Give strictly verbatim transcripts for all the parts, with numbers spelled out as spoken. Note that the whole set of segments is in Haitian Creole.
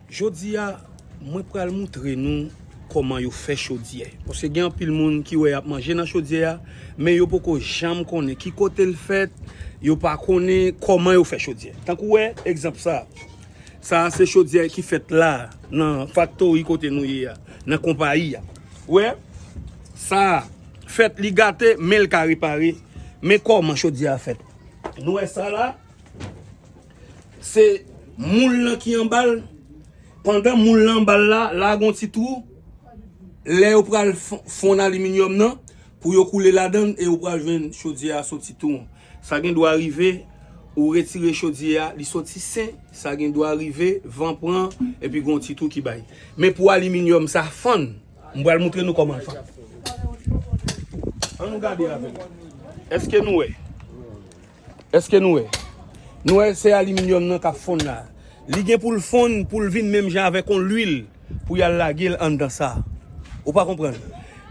Jodi a, mwen pral moutre nou kòman yo fè chodyè. Paske gen anpil moun ki wè y ap manje nan chodyè a, men yo poko janm konnen ki kote l fèt, yo pa konnen kòman yo fè chodyè. Tankou wè, egzanp sa. Sa a se chodyè ki fèt la, nan faktori kote nou ye a, nan konpayi a. Wè, sa a fèt li gate, men l ka repare. Men kòman chodyè a fèt. Nou wè sa la, se moul lan ki anba l. Pandan moul lan anba l la, la gon ti twou. Lè yo pral fon-, fonn aliminyòm nan, pou yo koule ladan l, e yo pral jwenn chodyè a soti twou an. Sa gen dwa rive, ou retire chodyè a, li soti sen, sa gen dwa rive, van pran, epi gon ti twou ki bay. Men pou aliminyòm sa fann, m pral moutre nou kòman l fann. Ann nou gade avè m. Èske nou wè? Èske nou wè? Nou wè se aliminyòm nan k ap fonn la. Li gen pou l fonn, pou l vin menm jan avèk yon lwil, pou y al lage l anndan sa. Ou pa konprann?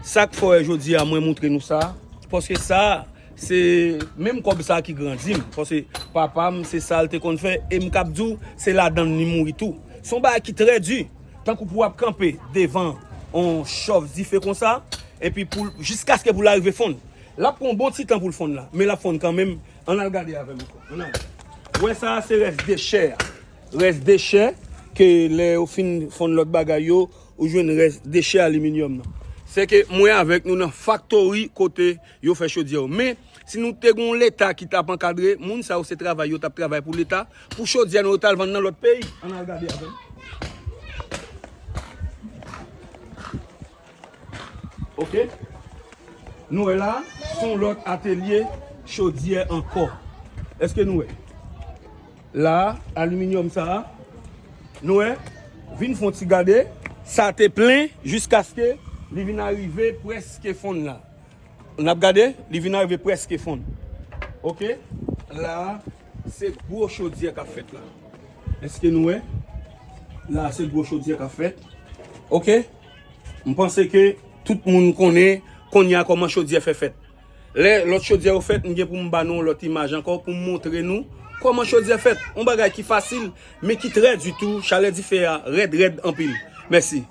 Sa k fè w wè jodi a mwen moutre nou sa, paske sa, se menm kòb sa ki grandi m. Paske papa m, se sa l te konn fè, e m kab di w, se ladan l li mouri tou. Se yon bagay ki trè di. Tankou pou w ap kanpe devan yon chòf dife konsa, epi pou l, jiskaske pou l arive fonn. L ap pran yon bon ti tan pou l fonn la, men l ap fonn kanmenm. Ann al gade avè m ankò. Ann al. Ou wè sa a se rès dechè a. Rès dechè ke lè yo fin fonn lòt bagay yo, ou jwenn rès dechè aliminyòm nan. Se ke mwen avèk nou nan faktori kote yo fè chodyè yo. Men, si nou te gen yon Leta ki t ap ankadre, moun sa yo se travay yo t ap travay pou Leta, pou chodyè nou yo t al vann nan lòt peyi. Ann al gade avè m. Oke? Nou wè la, se yon lòt atelye chodyè ankò. Èske nou wè? La, aliminyòm sa a, nou wè, vin fè yon ti gade, sa te plen jiskaske li vin arive prèske fonn la. N ap gade, li vin arive prèske fonn. Oke? La, se gwo chodyè k ap fèt la. Èske nou wè? La, se gwo chodyè k ap fèt. Oke? M panse ke tout moun konnen kounye a kòman chodyè fè fèt. Lè lòt chodyè yo fèt, m gen pou m ba nou yon lòt imaj ankò pou m montre nou kòman chodyè fèt. Yon bagay ki fasil, men ki trè di tou, chalè dife a rèd, rèd anpil. Mèsi.